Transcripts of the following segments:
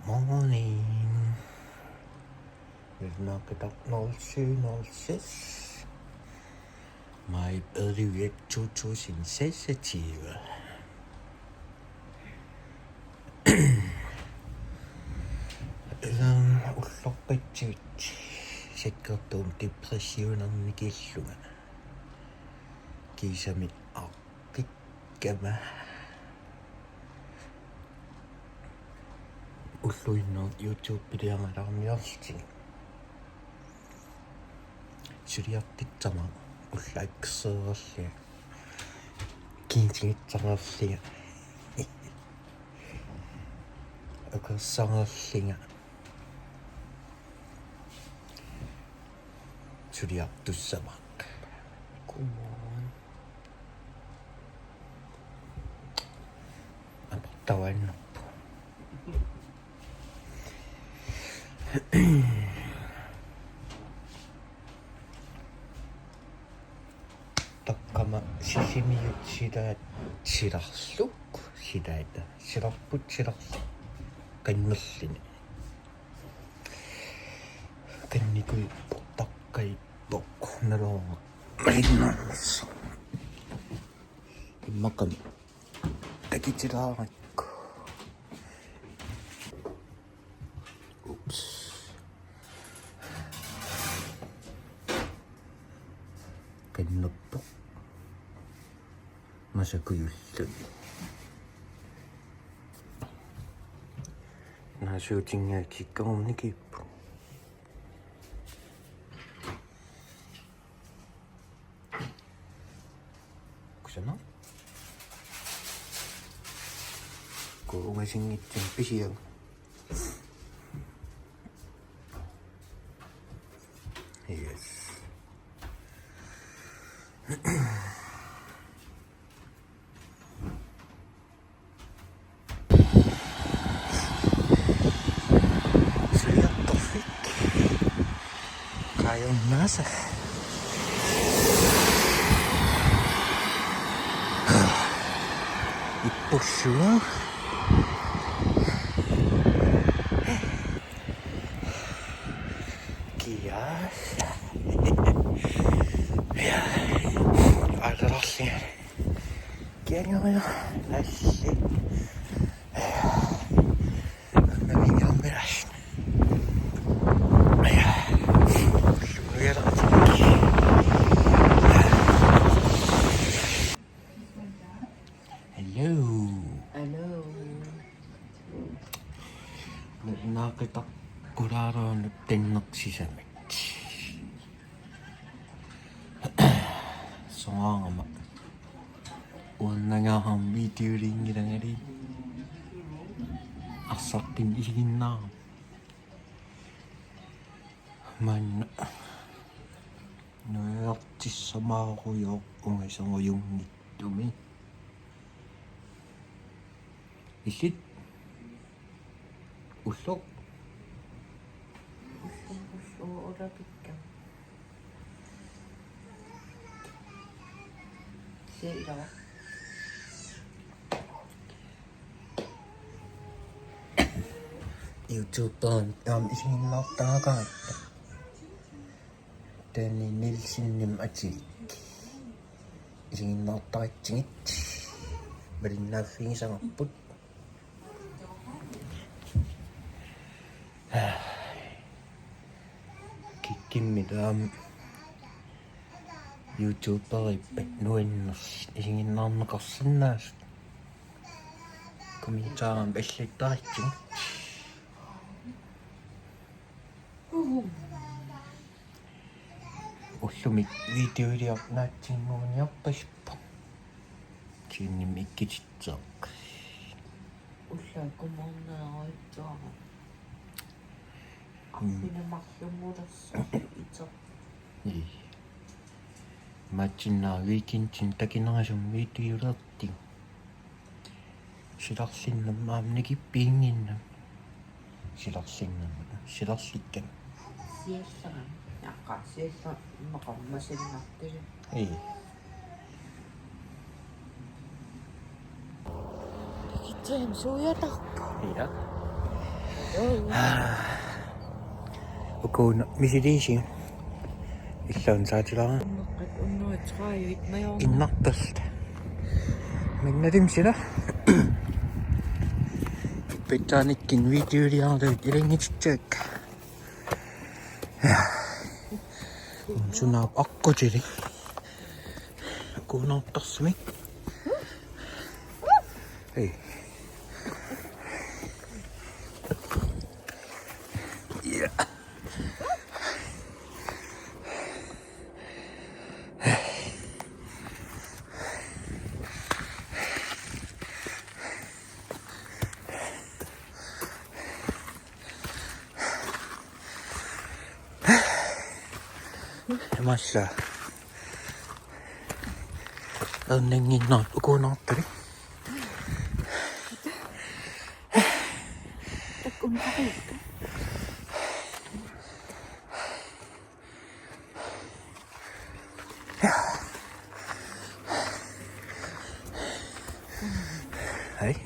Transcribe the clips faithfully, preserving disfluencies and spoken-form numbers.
Morning. Nalunaaqutaq nul syv nul seks. Maj elleve to tusind seksogtyve. Øhm, ullorpassuit sakkortuumik depressionernikillunga. Kiisami aqqi- kama. Ulluinnarni YouTube-iliarniarniarlutik. Suliartussamaarput ullaakkasseerlunga. Kiintigitsareerlunga. Akersareerlunga. Suliartussamaarput. Godmorgen. Aportavannarpu. Taqqama Sisimiut silaat silarluk silaata silarput silarluk qannerluni. Qannikujuppoq taqqajuppoq naloraq malinnaanissaq. Immaqa takutilaarakku. Ups. Qannerpoq. Massakkut ullumi. Naasuutinnga kikkarummik kippu. Kusama. Kuugasinngitsun pisiagu. Yes. Suliartorfik. Qaajunnaasa. Ippussuaq. Kia. Ja. Alararli. Kiangaria. Assi. Navigaammiras. Ja. Hello. Hello. Nalunaaqutaq qulaarluarnut tanneq sisamut. Soraarama. Uannangaarami videolinngilangali. Arsartun isiginnaarama. Maanna nuiartissamaarujoq ungasorujunngitsumi. Illit ulloq. Ulloq, ulloq, ulapikka. Siilava. YouTuberen aamma isiginnaartarakkit. Danny Nielsenimik atilik. Isiginnaartaratsigit. Malinnaaffigisagarput. Kikkimmi taam YouTuberippat nuannersoq isiginnaarneqarsinnaasut. Kommentarimut allattaratsigu. Ullumi videoliornaatsinnguuniarpasippoq. Kiinnimi ikkititsoq. Ullaaq kommuneeruitsuara. Mm. Arfineq-marlunngortoq itoq. Ii. Maanna weekendimi takunerisumik videoliortigu. Silarlinnut aamma nikippiinnginnami. Silarlinnut. Silarlikkami. Siallagami. Aqqa siallamaqarmat sinnartuli. Ii. Kitsem suujatarpu. Ja. Ukuna misiliisi. Illuun saatilaara. Unneqqat unnuit tredive najorna. Innartarluta. Minnatim sila. Pitsaanikkut videoliarluta ilanngutissavakka. Sunaaffa aqqutilik. Kuunoortarsumik. Hej. Ja. Massa. Ernanginnaat ukuunoortalik. Hej.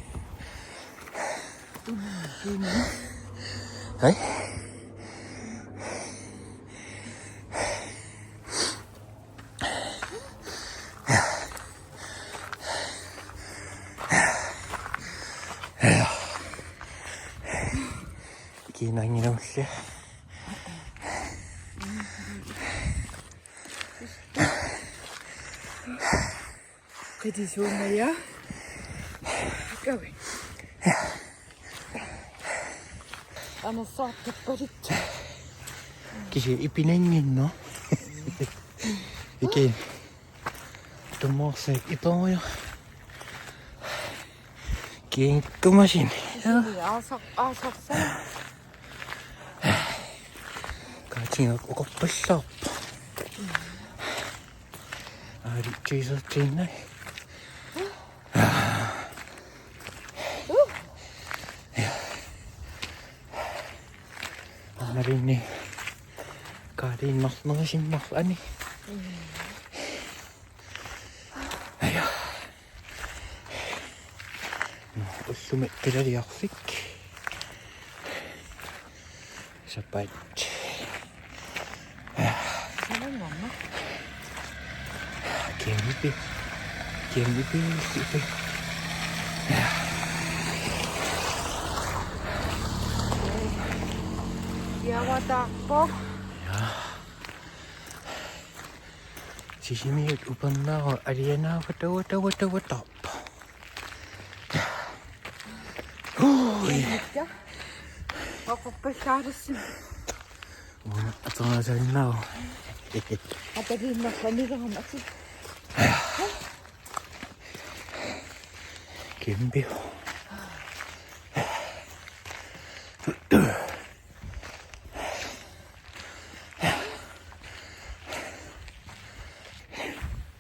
Hej. Kiinanginamulli. Qitisuungaja. Kavi. Anersaartippalit. Kisi ipinanginno. Iki. Tumorse iporujo. Kiinkumasin. Aasaq, aasaq sa. Kaatiga ukorpallaarpa. Aali tiisertiinnai. Aamalinni kaaliinnarnerusimmarlu ani. Aja. Ullumi pilaliarfik. Sapat. Sananngorna. Kæmpe. Kæmpe. Kæmpe. Ja, var der på. Ja. Sisimiut upernaru alianaavata uata uata uata. Ui. Ja. Oqorpallaarassi. Una atornaasannaa. Ataliinnarlanilerama ati. Kæmpe.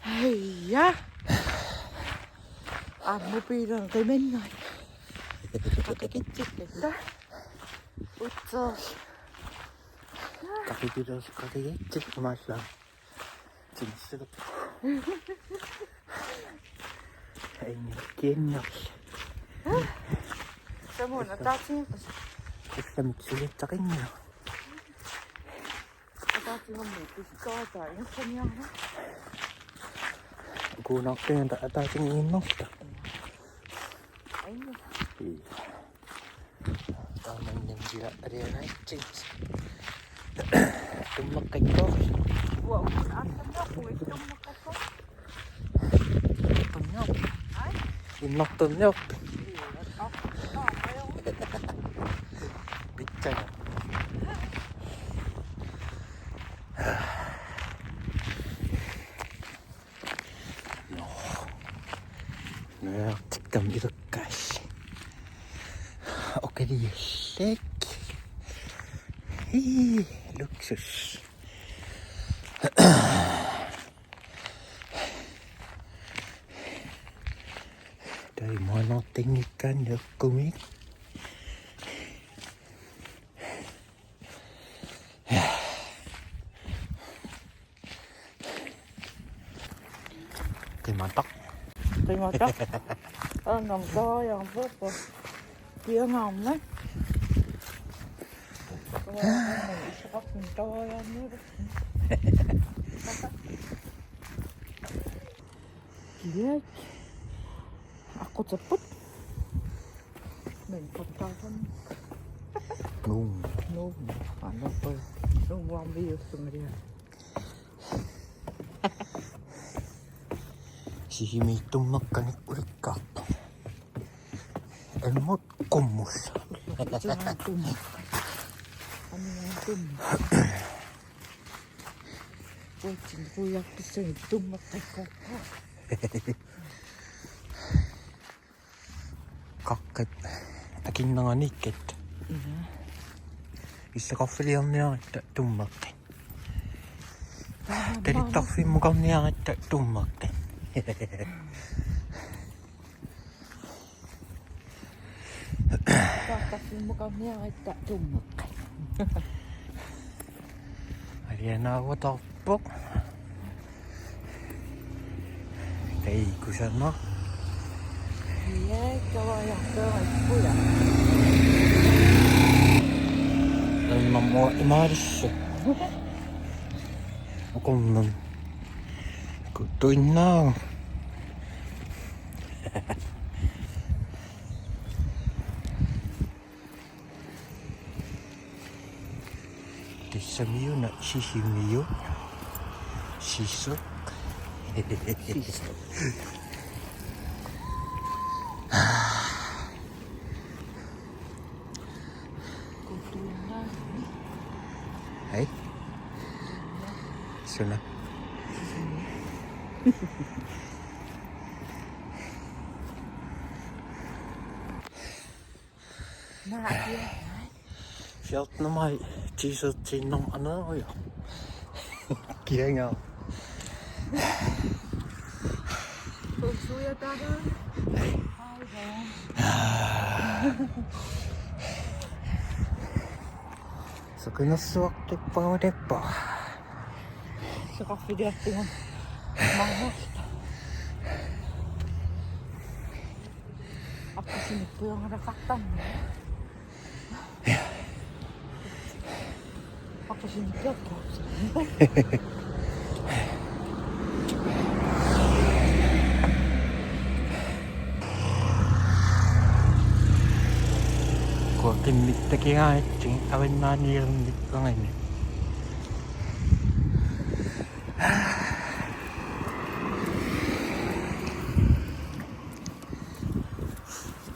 Hej. Aa, mobilen qiminnaat. Qaqikitsikkatta. Utsoor. Qaqikitsikkatta. Imaallaat. Tinsilu. Aingit kiinnerl. Samuuna taatiiqas. Ullamik sulittaqinngilaq. Ataatigummi pisikkaata ingerlaniarna. Kuunartinga ataatigiinnerta. Aingit. Ii. Taamannim sila alianaatsit. Tummeqqikkoq. Uanga aatsaannguaq tummeqqikkoq. Tummeqqikkoq. Ai? Innartorniorpit. Ii, aa, aa, aa. Pitsaga. Nå. Nøjagtig dem i det gas. Okay, det er slik. Hii, luksus. Der er meget nok ting, ikke kan lukkumme. Qimataq. Qimataq. Aa, namtaariarpoq. Piangaarmat. Kiak. Aqqutapput. Men pattaasam. Nuum. Nuum. Anappa. Nuum uambiussumariaq. Sisimiut tummeqqanik ulikkaarpoq. Immut qummut. Tummeqqat. Amiga tummeqqat. Putin kujarpissani tummeqqikkoorpoq. Qaqqat akinneraniikkat. Ija. Illaqarfiliorniaratta tummeqqat. Talittarfimmukarniaratta tummeqqat. Talittarfimmukarniaratta tummeqqat. Alianaavutarpoq. Ei, kusanaq. Ja, kavajartoorippuja. Ennammo imaalissuk. Ukunnan. Kuttuinnaa. Tassami una Sisimiut. Sissoq. Sissoq. Hej. Suna. Naa, akia. Fjortende maj, ti sytten om another. Kianga. Suya dada. Så kan jeg så det på det på. Så kan vi det på. Mange. Akkusinippujongarakattam. Akkusinippujongarakattam. Kuakimmittakigaatsi avannaaniilernikkangani.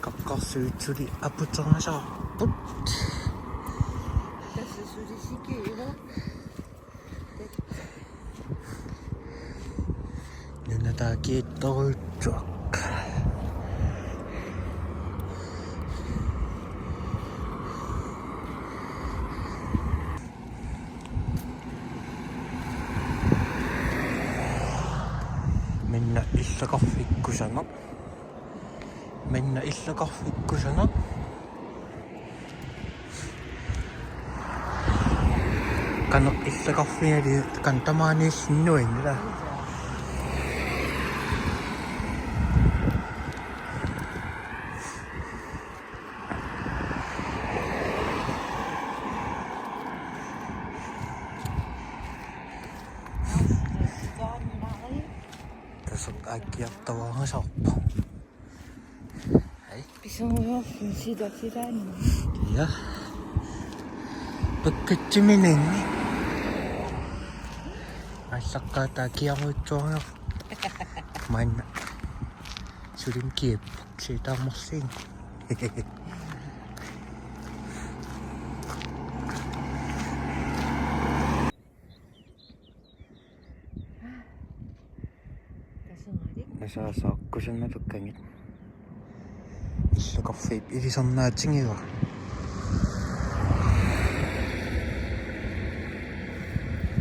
Qaqqarsuit suli aputersaarput. Tassa suli sikiivoq. Nuna taakku kiittorujussuaq. Minna illaqarfik kusanaq. Minna illaqarfik kusanaq. Qanoq illaqarfigali qanoq tamaaniilluinnarpara. Tassa aakkiartuaannassaaq. Hej. Pissangajaarluni sila silaanni. Ja. Pakkatsiminen. Allaqqaataat kiaruitsuaga. Maanna. Sulim kiap. Siitaammerlin. Nasaasoq kusanaq tukkangit. Illaqarfiup ilisarnaatigivara.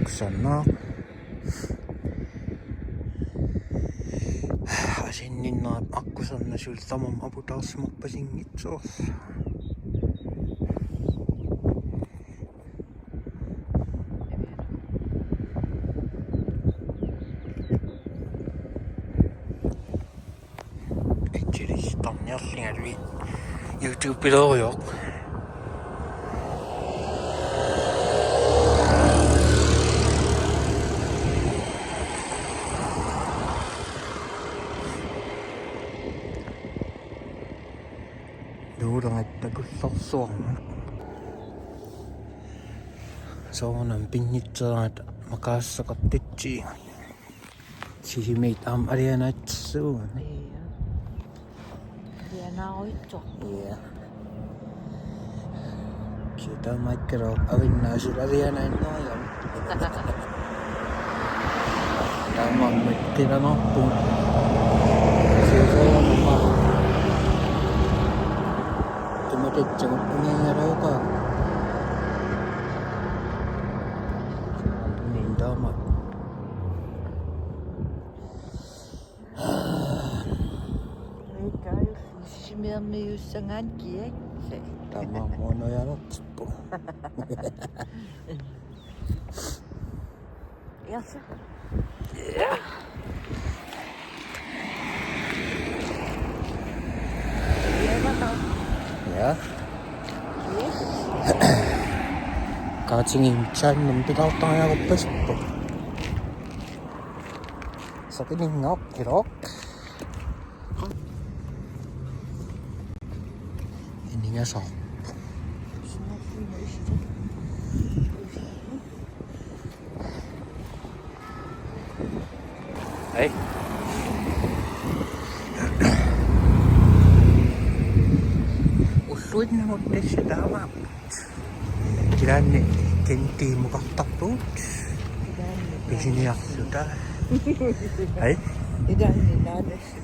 Kusanaq. Asinninnerat aqqusernasullu tamarmik aputaarsimarpasinngitsoorlu. Actually, storniarlingalui YouTube-iloorujoq. Nuulerat takullersuarmut. Soorunami pinngitsoorata maqaasisaqartitsigu. Sisimiut aamma alianaatsuugut. Ia. Alianaaruitsoq. Ia. Kisianni taamaakkaluartoq avinnaasoq alianaanneriarami. Taamaammat qilanaarpugut. Siusoorama. Tumatitsagut ungaangaluuqaa. Niin taama. Miikkaajullu Sisimiormiussagaanni kiak. Taamaammat unajalertippu. Yes. Ja. Ja. Yes. Kaatsingi channen pilaartariaqarpasippoq. Saqininngaq iloq. Iningasaarpoq. Hej. Ulluinnarmut tassa taamaappoq. Ilaanni kentiimukartarpugut. Pisiniarluta. Hej. Ilaanni naanassi.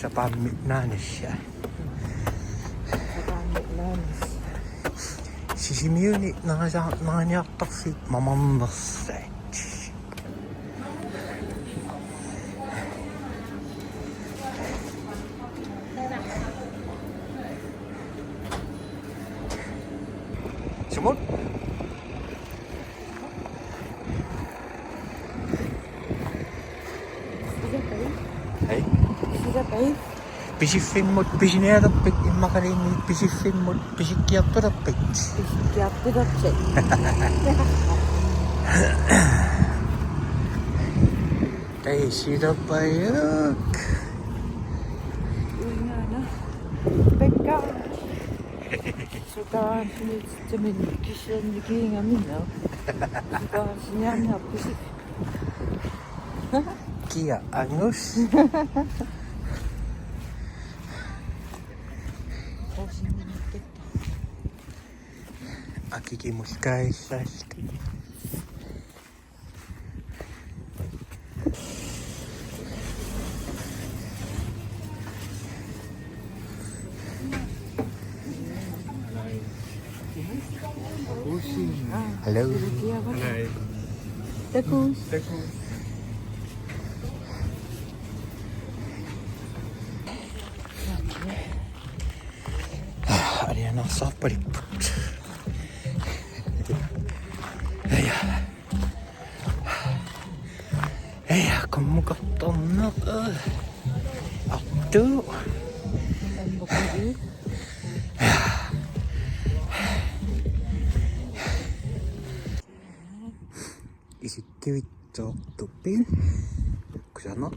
Sapaammi naanassi. Sapaammi naanassi. Sisimiuni nangasa-, nanganiartarfik mamarnersaat. Sumut? Hej. Pisiffimmut pisinialerpit immaqaluunniit pisiffimmut pisikkiartulerpit? Pisikkiartulerpit. Tassa silapajuk. Uingaana. Pekka. Sutaansinit tamin kisianni kiingamina. Sutaansinit pisik. Kia angus. Aki kimut kaillaalluta. Hello. Takuss. Takuss. Alianaarsaarpalipput. Ja. Ja, qummukartarneq. Artu. Isikkivissoortupit. Kusanaq.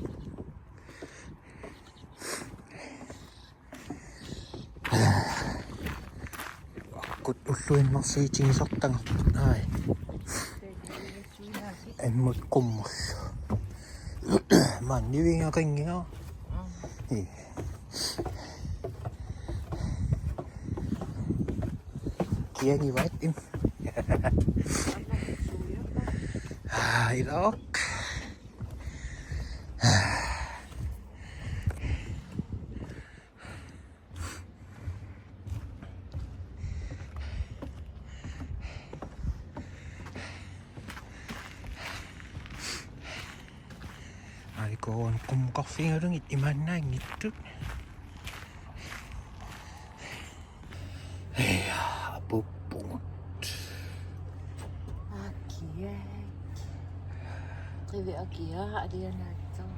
Aqqut ulluinnarsiutigisartagarput. Ai. Immut qummut. Maani nivinngaqinngiga. Ii. Kiangivaat im. Aa, iloq. Aalikoorun qummukarfigalugit imaannaanngitsut. Ja, apuppugut. Akia. Qivi akia, alianaatsoq.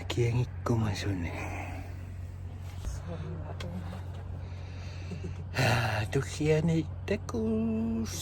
Kianngikkumasuni. Aa, tulliani takuss.